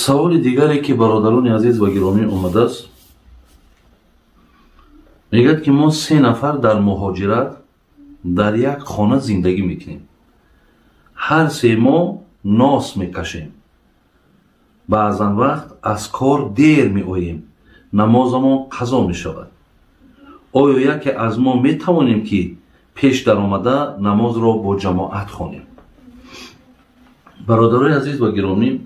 Саволи дигаре ки бародарони азиз ва гиромӣ омадааст, мегӯяд ки мо се нафар дар муҳоҷират дар як хона зиндагӣ мекунем. Ҳар се мо нос мекашем. Баъзан вақт аз кор дер меоем, намозамон қазо мешавад. Оё яке аз мо метавонем ки пеш даромада намозро бо ҷамоат хонем? Бародарои азиз ва гиромӣ,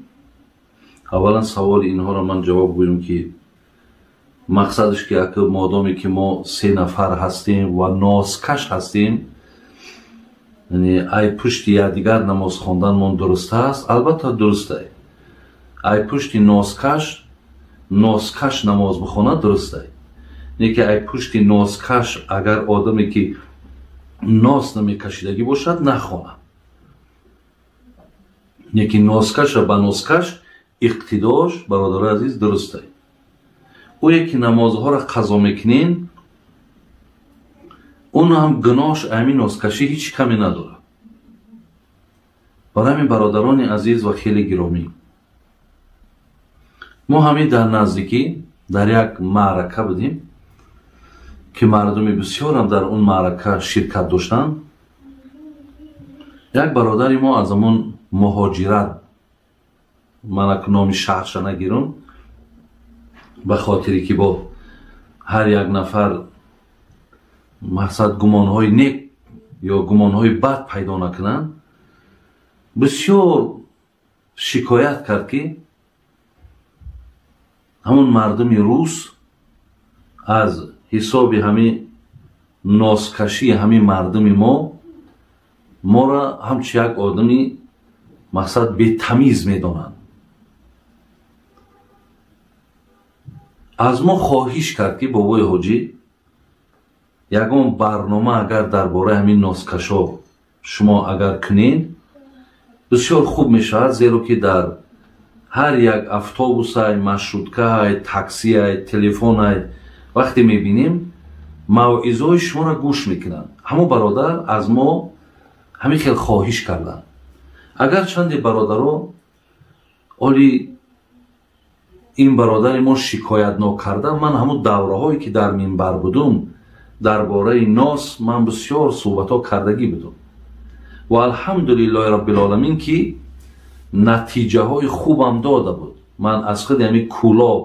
аввалан саволи инҳоро ман ҷавоб гӯям ки мақсадаш ки ака модоме ки мо се нафар ҳастем ва носкаш ҳастем, яъне ай пушти якдигар намоз хонданмон дуруст аст? Албатта дуруст ай. Ай пушти носкаш носкаш намоз бихонад дуруст ай. Не ки ай пушти носкаш агар одаме ки нос намекашидагӣ бошад нахонад. Не ки носкаша ба носкаш иқтидош, бародарои азиз, дуруст ай. Ӯе ки намозҳоро қазо мекунен, он ҳам гуноҳш ҳамин носкашӣ ҳеҷ каме надорад. Барои ҳамин бародарони азиз ва хеле гиромӣ, мо ҳамин дар наздикӣ дар як маърака будем ки мардуми бисёрам дар он маърака ширкат доштанд. Як бародари мо аз ҳамон муҳоҷират, ман ак номи шаҳрша нагирам, ба хотире ки бо ҳар як нафар мақсад гумонҳои нек ё гумонҳои бад пайдо накунанд, бисёр шикоят кард ки ҳамон мардуми рус аз ҳисоби ҳамин носкашии ҳамин мардуми мо моро ҳамчун як одами мақсад бетамиз медонанд. Аз мо хоҳиш кард ки бобои ҳоҷӣ, ягон барнома агар дар бораи ҳамин носкашо шумо агар кунед, бисёр хуб мешавад, зеро ки дар ҳар як автобусай, маршруткаай, таксиай, телефонай вақте мебинем мавъизои шуморо гӯш мекунанд. Ҳамон бародар аз мо ҳамин хел хоҳиш карданд. Агар чанде бародаро оли ин бародари мо шикоят нокарда, ман ҳамон давраҳое ки дар минбар будум дар бораи нос ман бисёр суҳбатҳо кардагӣ будум ва алҳамдулиллоҳи раббилоламин ки натиҷаҳои хубам дода буд. Ман аз худи ҳамин кӯлоб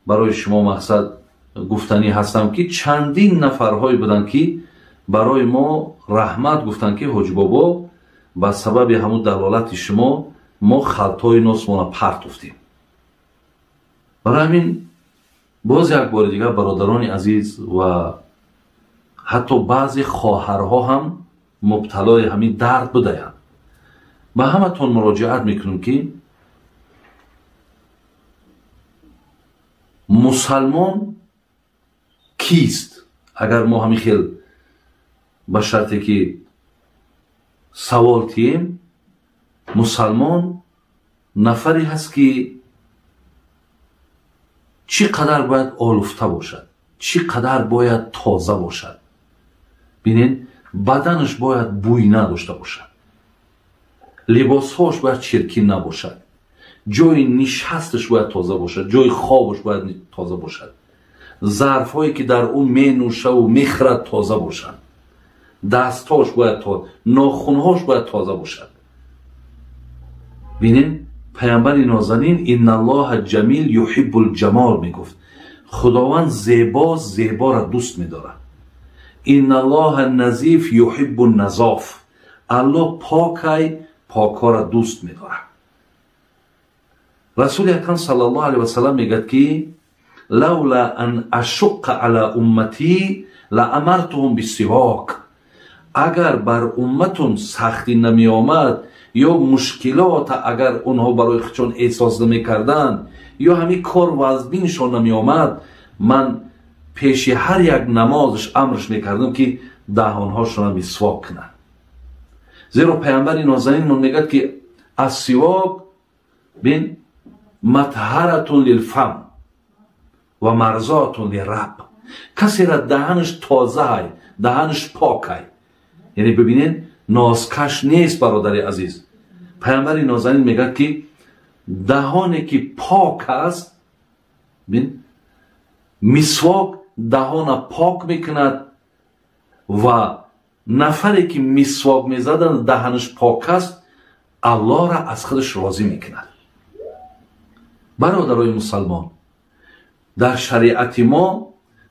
барои шумо мақсад гуфтанӣ ҳастам ки чандин нафарҳое буданд ки барои мо раҳмат гуфтанд ки ҳоҷи бобо, ба сабаби ҳамун далолати шумо мо халтҳои носмона партофтем. Барои ҳамин боз як бори дигар бародарони азиз ва ҳатто баъзе хоҳарҳо ҳам мубталои ҳамин дард будаянд, ба ҳаматон муроҷиат мекунем ки мусалмон кист? Агар мо ҳамин хел ба шарте ки савол тием, мусалмон нафаре ҳаст ки чӣ қадар бояд олуфта бошад, чӣ қадар бояд тоза бошад. Бинед, баданаш бояд бӯй надошта бошад, либосҳош бояд чиркин набошад, ҷои нишасташ бояд тоза бошад, ҷои хобаш бояд тоза бошад, зарфҳое ки дар ӯ менӯшаву мехӯрад тоза бошанд, дастҳош бояд нохунҳош бояд тоза бошад. Бинед, паямбари нозанин инналлоҳа ҷамил юҳиббул ҷамол мегуфт. Худованд зебо зеборо дӯст медорад. Инналлоҳа назиф юҳиббу назоф. Аллоҳ покай покҳоро дӯст медорад. Расули акрам саллаллоҳу алайҳи васаллам мегӯяд ки лавла ан ашуққа ала умматӣ ла амартуҳум биссивок. Агар бар умматум сахтӣ намеомад ё мушкилот агар онҳо барои худшон эҳсос намекарданд ё ҳамин кор вазниншон намеомад, ман пеши ҳар як намозаш амрш мекардам ки даҳонҳошонро мисвок кунанд. Зеро паямбари нозанинмон мегӯяд ки ассивок бин матҳаратун лилфам ва марзотун лираб. Касера даҳанаш тозаай, даҳанаш покай. Яъне бибинед, носкаш нест, бародари азиз. Паямбари нозанин мегӯяд ки Даҳоне ки пок аст, мисвок даҳона пок мекунад ва нафаре ки мисвок мезаданд даҳанаш пок аст, Аллоҳра аз худаш розӣ мекунад. Бародарои мусалмон, дар шариати мо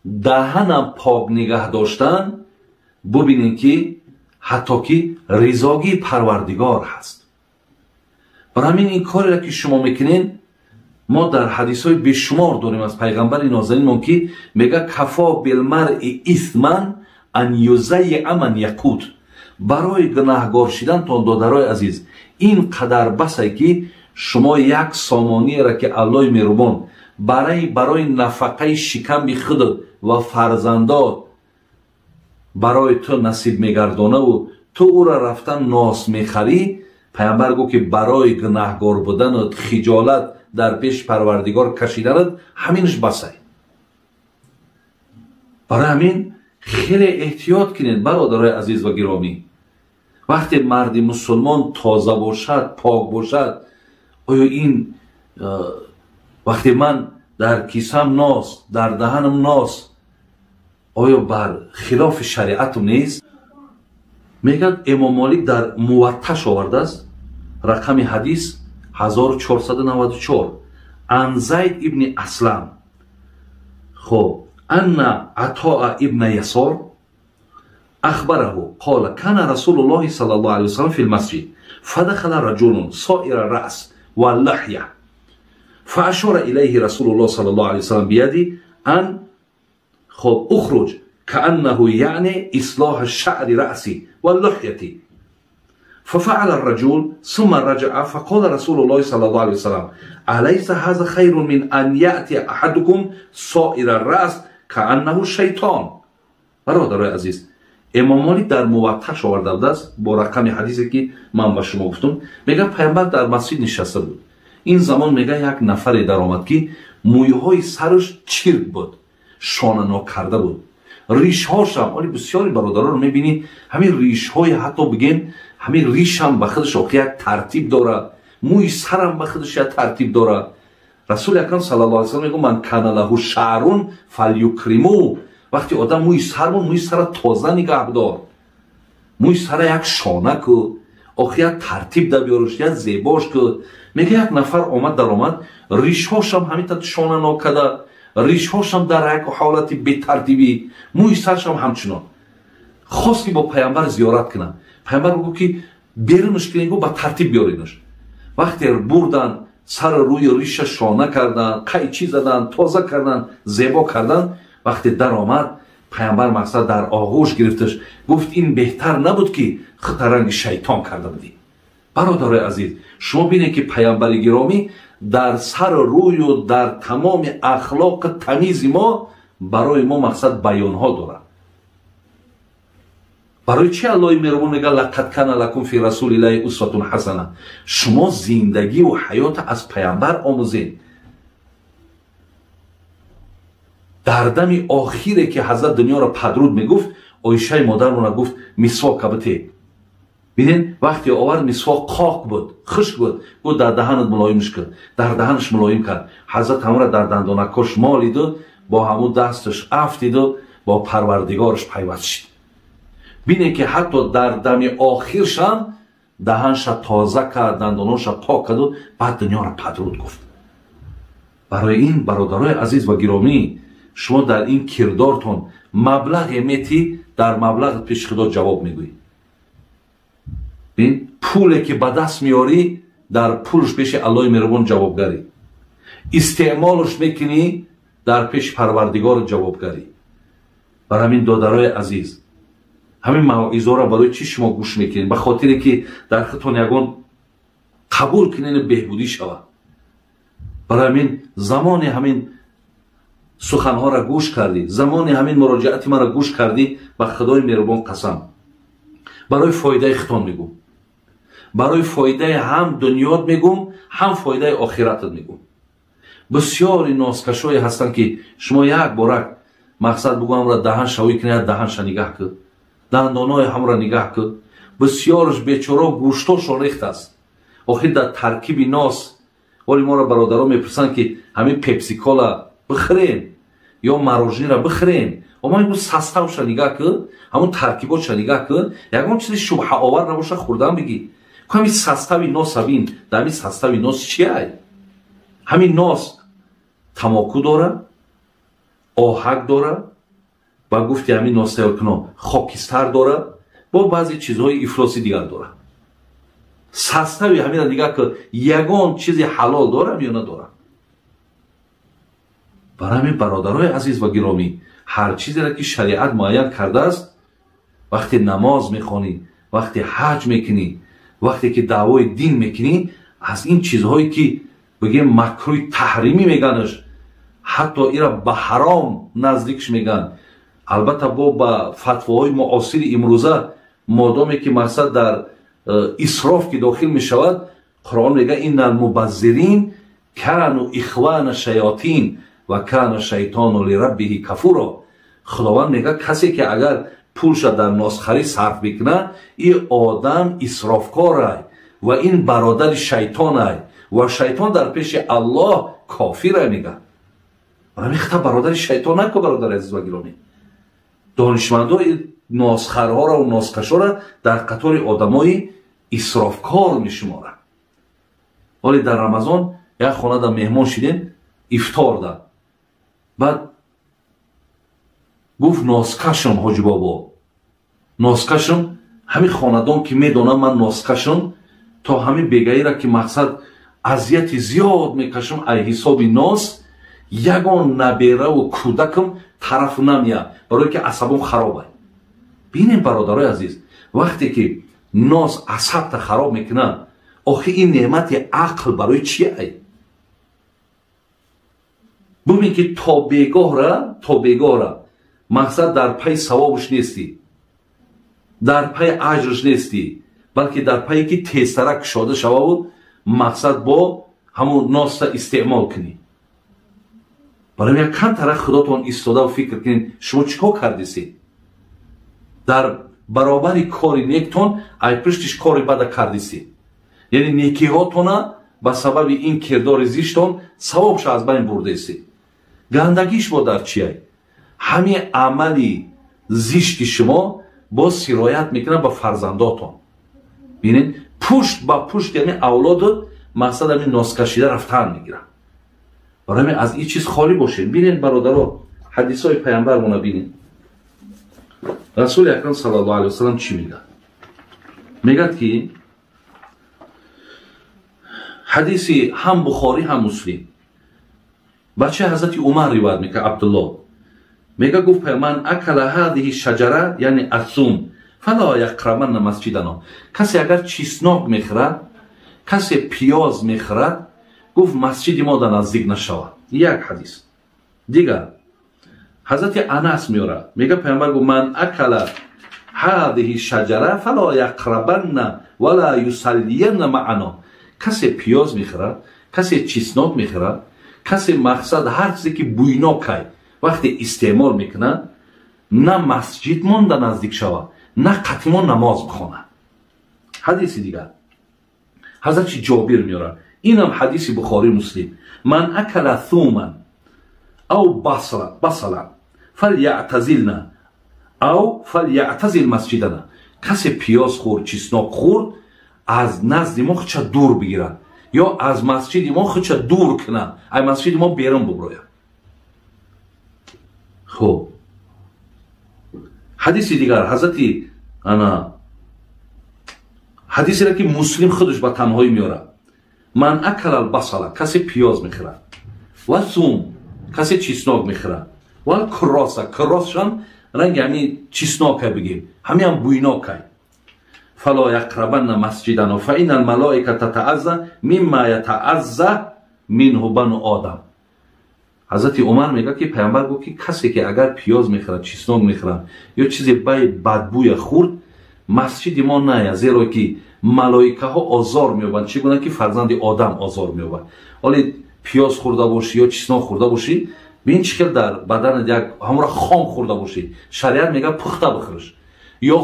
даҳана пок нигаҳ доштан, бубинем ки ҳатто ки ризогии Парвардигор ҳаст. Барои ҳамин ин кореро ки шумо мекунед, мо дар ҳадисҳои бешумор дорем аз пайғамбари нозанинмон ки мега кафо билмаръи исман ан юзаййиа ман яқут. Барои гунаҳгор шидантон, додарои азиз, ин қадар басе ки шумо як сомониеро ки Аллоҳи меҳрубон барои нафақаи шикамби худат ва фарзандот барои ту насиб мегардонаву ту ӯро рафтан нос мехарӣ, пайғамбар гуфт ки барои гунаҳгор буданат, хиҷолат дар пеши Парвардигор кашиданат ҳаминаш басай. Барои ҳамин хеле эҳтиёт кунед, бародарои азиз ва гиромӣ. Вақте марди мусулмон тоза бошад, пок бошад, оё ин вақте ман дар кисам нос, дар даҳанам нос, оё бар хилофи шариатум нест? Мегӯяд Имом Молик дар Муватташ овардааст, рақами ҳадис 1494, ан Зайд ибни Аслам, хоб, анна Атоа ибна Ясор أخبره قال كان رسول الله صلى الله عليه وسلم في المسجد فدخل رجل صائر الرأس واللحية فأشار إليه رسول الله صلى الله عليه وسلم بيده أن أخرج كأنه يعني إصلاح الشعر رأسي واللحية ففعل الرجل ثم رجع فقال رسول الله صلى الله عليه وسلم أليس هذا خير من أن يأتي أحدكم صائر الرأس كأنه شيطان. برادرای عزیز، امام مالک در موطأش آورده بوده است با رقم حدیثی که من به شما گفتم. میگه پیامبر در مسجد نشسته بود. این زمان میگه یک نفری در آمد که مویهای سرش چرک بود، شانه ناکرده بود، ریشهاش هم، ولی بسیاری برادران رو میبینی همین ریشهای، حتی بگیم همین ریش هم به خودش یک ترتیب داره، موی سرم به خودش یک ترتیب داره. رسول اکرم صلی الله علیه و سلم میگه من کان له شعر فلیکرمو. وقتی آدم موی سر بود، موی سر تازه نگه بدار، موی سر یک شانه کو، آخه یک ترتیب در بیارش، یک زیباش کو. میگه یک نفر آمد در آمد، ریشهاش هم همین تا شانه ناکده، ریشهاش هم در یک حالت بی ترتیبی، موی سرش هم همچنان. خواست که با پیامبر زیارت کنه. پیامبر گفت که بیرونش کنین، گفت با ترتیب بیارینش. وقتی بردن سر روی ریش شانه کردن، قیچی زدن، تازه کردن، زیبا کردن، وقتی در آمد پیامبر مقصد در آغوش گرفتش، گفت این بهتر نبود که خود رنگ شیطان کرده بودی. برادرای عزیز، شما بینید که پیامبر گرامی در سر روی و در تمام اخلاق تمیز ما برای ما مقصد بیانها دارد. برای چی الله مهربان میگه لقد کان لکم فی رسول الله اسوه حسنه؟ شما زندگی و حیات از پیامبر آموزین. در دم آخیره که حضرت دنیا را پدرود میگفت، عایشه مادرمون گفت مسواک بده. ببینین وقتی آورد مسواک خاک بود، خشک بود، گفت در دهنت ملایمش کرد، در دهنش ملایم کرد. حضرت همون را در دندانکاش مالید و با همون دستش افتید و با پروردگارش پیوست شد. بینه که حتی در دم آخرش هم دهنش تازه کرد، دنداناش پاک کرد و بعد دنیا را پدرود گفت. برای این برادرای عزیز و گرامی، شما در این کردارتون مبلغ میتی، در مبلغ پیش خدا جواب میگویی. ببین پولی که به دست میاری در پولش پیش الله مهربان جوابگری، استعمالش میکنی در پیش پروردگار جوابگری. برای همین دادرای عزیز، همین موعظه را برای چی شما گوش میکنین؟ به خاطر که در خودتون یگان قبول کنین بهبودی شود. برای همین زمان همین سخنها را گوش کردی، زمان همین مراجعت ما را گوش کردی، به خدای مهربان قسم برای فایده خودتون میگم، برای فایده هم دنیات میگم، هم فایده آخرتت میگم. بسیاری نازکشایی هستن که شما یک بارک مقصد بگم را دهن شوی کنید، دهنش نگاه کن، دندانای هم را نگاه کن. بسیارش بیچاره گوشتاشون ریخت است. آخر در ترکیب ناس Оли моро бародаро мепурсанд, ки ҳамин пепсикола бихӯрем ё мороженое бихӯрем. Ма мегӯ, составша нигаҳ кӣ, ҳамун таркиботша нигаҳ кӣ, ягон чизи шубҳаовар набоша, хӯрдан бигӣ. Ҳамин состави носа бин, дар ҳамин состави нос чиай? Ҳамин нос тамоку дора, оҳак дора, ба гуфти ҳамин ностаёркуно хокистар дора, бо баъзе чизҳои ифлоси дигар дора. Состави ҳамина нигаҳ кӣ, ягон чизи ҳалол дорам ё надорам? Барои ҳамин, бародарои азиз ва гиромӣ, ҳар чизеро ки шариат муайян кардааст, вақте намоз мехонӣ, вақте ҳаҷ мекунӣ, вақте ки даъвои дин мекунӣ, аз ин чизҳое ки бигем макрӯҳи таҳримӣ меганаш, ҳатто ира ба ҳаром наздикш меган. Албатта, бо ба фатвоҳои муосири имрӯза, модоме ки мақсад дар исроф ки дохил мешавад, Қуръон мега: «إن المبذرين كانوا إخوان الشياطين وكان الشيطان لربه كفورا». Худованд мега, касе ки агар пулша дар носхарӣ сарф мекунад, ин одам исрофкорай ва ин бародари шайтонай ва шайтон дар пеши Аллоҳ кофирай, мега. Рамихта бародари шайтон нако. Бародари азиз ва гиромӣ, донишмандо носхарҳоро ва носкашоро дар қатори одамои исрофкор мешуморанд. Вале дар Рамазон як хонада меҳмон шидем, ифторда. Баъд гуфт: «Носкашам, ҳоҷи бобо, носкашам». Ҳамин хонадон ки медонам, ман носкашам, то ҳамин бегаира ки мақсад азияти зиёд мекашам ай ҳисоби нос, ягон набераву кӯдакам тараф намеяд, барое ки асабом харобай. Бинем, бародарои азиз, вақте ки нос асабта хароб мекунад, охи ин неъмати ақл барои чи ай? Бубин, ки то бегоҳра мақсад дар пайи савобш нестӣ, дар пайи аҷрш нестӣ, балки дар пайе ки тезтара кушода шававу мақсад бо ҳамун носта истеъмол кунӣ. Барои як камтара худотон истодаву фикр кунед, шумо чӣ кор кардисед? Дар баробари кори нектон ай пуштиш кори бада кардисед, яъне некиҳотона ба сабаби ин кирдори зиштон савобша аз байн бурдесед. Гандагиш бо дар чияй? Ҳамин амали зишти шумо боз сироят мекунад ба фарзандотон. Бинед, пушт ба пушт яъне авлоду мақсад ҳамин носкашида рафтан мегирад. Барои ҳамин аз ин чиз холӣ бошед. Бинед, бародаро, ҳадисҳои паямбармона бинед. Расули акрам саллаллоҳу алайҳи васалам чӣ мегӯяд? Мегӯяд, ки ҳадиси ҳам Бухорӣ, ҳам Муслим, бачаи ҳазрати Умар ривоят мекард, Абдулло мега, гуфт: «من أكل هذه الشجرة», яъне الثوم, «فلا يقربن مسجدنا». Касе агар чеснок мехӯрад, касе пиёз мехӯрад, гуфт, масҷиди мо дар наздик нашавад. Як ҳадис дигар ҳазрати Анас меорад, мега, паямбар гуфт: «من أكل هذه الشجرة فلا يقربن ولا يصلين معنا». Касе пиёз мехӯрад, касе чеснок мехӯрад, касе мақсад ҳар чизе ки бӯйнокай вақте истеъмол мекунад, на масҷид монда наздик шавад, на қатимо намоз бихонад. Ҳадиси дигар ҳазрати Ҷобир меорад, инам ҳадиси Бухорӣ, Муслим: «من أكل ثوما أو بصلا فليعتزلنا أو فليعتزل مسجدنا». Касе пиёз хӯрд, чеснок хӯрд, аз назди мо худша дур бигирад ё аз масҷиди мо худша дур кунад, аз масҷиди мо берун буброяд. Хуб, ҳадиси дигар ҳазрати ана ҳадисеро ки Муслим худаш ба танҳоӣ меорад: «من أكل البصل», касе пиёз мехӯрад, «والثوم», касе чеснок мехӯрад, «والكراث», кирросшам ранги ҳамин чеснокай бигем, ҳамиам бӯйнокай, «فلا يقربن مسجدنا فإن الملائكة تتأذى مما يتأذى منه بنو آدم». Ҳазрати Умар мегӯяд, ки паямбар гуфт, ки касе ки агар пиёз мехӯрад, чеснок мехӯрад ё чизе баи бадбӯя хӯрд, масҷиди мо ная, зеро ки малоикаҳо озор меёбанд, чӣ гуна ки фарзанди одам озор меёбад. Ҳоле пиёз хӯрда бошӣ ё чеснок хӯрда бошӣ, бин, чӣ хел дар баданат як ҳамора хом хӯрда бошӣ. Шариат мегӯяд, пухта бихӯрш ё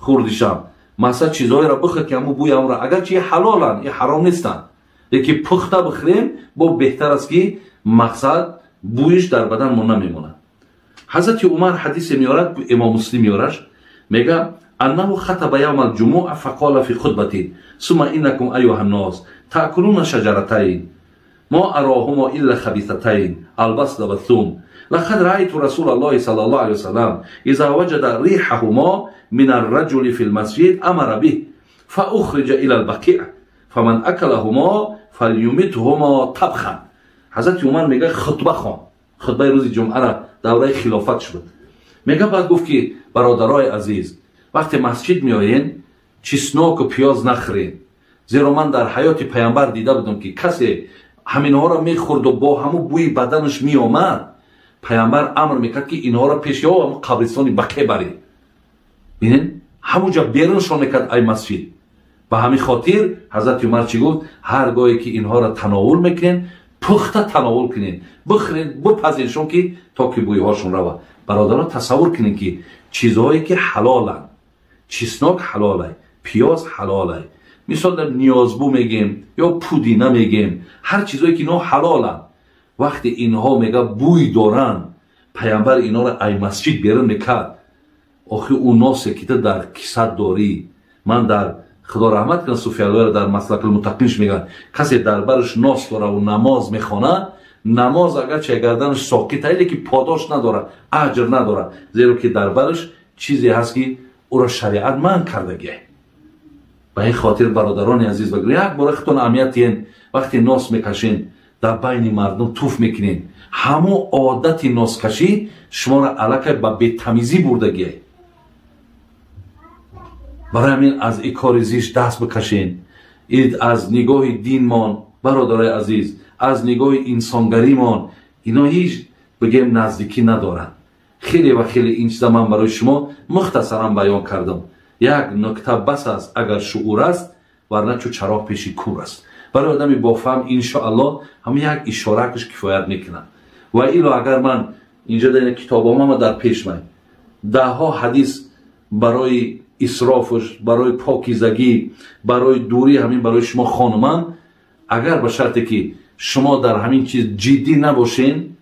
хӯрдишам масалан чизҳоеро бихӯр, ки ҳамун бӯи ҳамора, агарчи ҳалоланд, и ҳаром нестанд. Лекин пухта бихӯрем бо беҳтар аст ки мақсад бӯйиш дар бадан мо намемонад. Ҳазрати Умар ҳадисе меорад, Имом Муслим меораш, мега أنه خطب يوم الجمعة فقال في خطبته ثم إنكم أيها الناس تأكلون شجرتين ما أراهما إلا خبيثتين البصل والثوم لقد رأيت رسول الله صلى الله عليه وسلم إذا وجد ريحهما من الرجل في المسجد أمر به فأخرج إلى البقيع فمن أكلهما فليمتهما طبخا. حضرت عمر میگه خطبه خوان، خطبه روز جمعه را دوره خلافت شد. میگه بعد گفت که برادرای عزیز، وقتی مسجد میآیین چسناک و پیاز نخورین، زیرا من در حیات پیامبر دیده بودم که کسی همینها را میخورد و با همون بوی بدنش میآمد، پیامبر امر میکرد که اینها را پیش یا همون قبرستان بقیع برید. ببینین همونجا بیرونشان میکرد ای مسجد. به همین خاطر حضرت عمر چی گفت؟ هرگاهی که اینها را تناول میکنین پخته تناول کنین، بخورین، بپزینشون که تا که بویهاشون رود. برادران تصور کنین که چیزهایی که حلالن، چسناک حلاله، پیاز حلاله، مثال نیازبو میگیم یا پودینه میگیم، هر چیزهایی که اینا حلالن، وقتی اینها میگه بوی دارن، پیامبر اینا را ای مسجد بیرون میکرد. آخه اون ناسه که در کیسه داری، من در خدا رحمت کنه صوفیالله را در مسلک المتقینش میگن کسی در برش ناس داره و نماز میخوانه، نماز اگرچه گردنش ساقطه لیکن پاداش نداره، اجر نداره، زیرا که در برش چیزی هست که او را شریعت من کردگیه. به این خاطر برادران عزیز بگو یک بار خودتون اهمیت دین، وقتی ناس میکشین در بین مردم توف میکنین، همو عادت ناس کشی شما را علاقه به بی‌تمیزی بردگیه. برای همین از این کار زیش دست بکشین. از نگاه دینمان برادرای عزیز، از نگاه انسانگریمان، اینا هیچ بگیم نزدیکی ندارن. خیلی و خیلی این چیزا من برای شما مختصرا بیان کردم. یک نکته بس است اگر شعور است، ورنه چو چراغ پیش کور است. برای آدمی با فهم انشاءالله هم یک اشاره کش کفایت میکنه. و ایلا اگر من اینجا در کتابام در پیش من ده ها حدیث برای اسرافش، برای پاکیزگی، برای دوری همین برای شما خانمان، اگر به شرطی که شما در همین چیز جدی نباشین،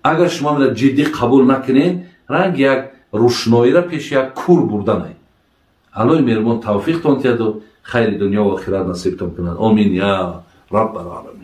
اگر شما را جدی قبول نکنین، رنگ یک روشنایی را پیش یک کور بردنه. الله مهربان توفیق تان دهد و خیر دنیا و آخرت نصیبتان کند. آمین یا رب العالمین.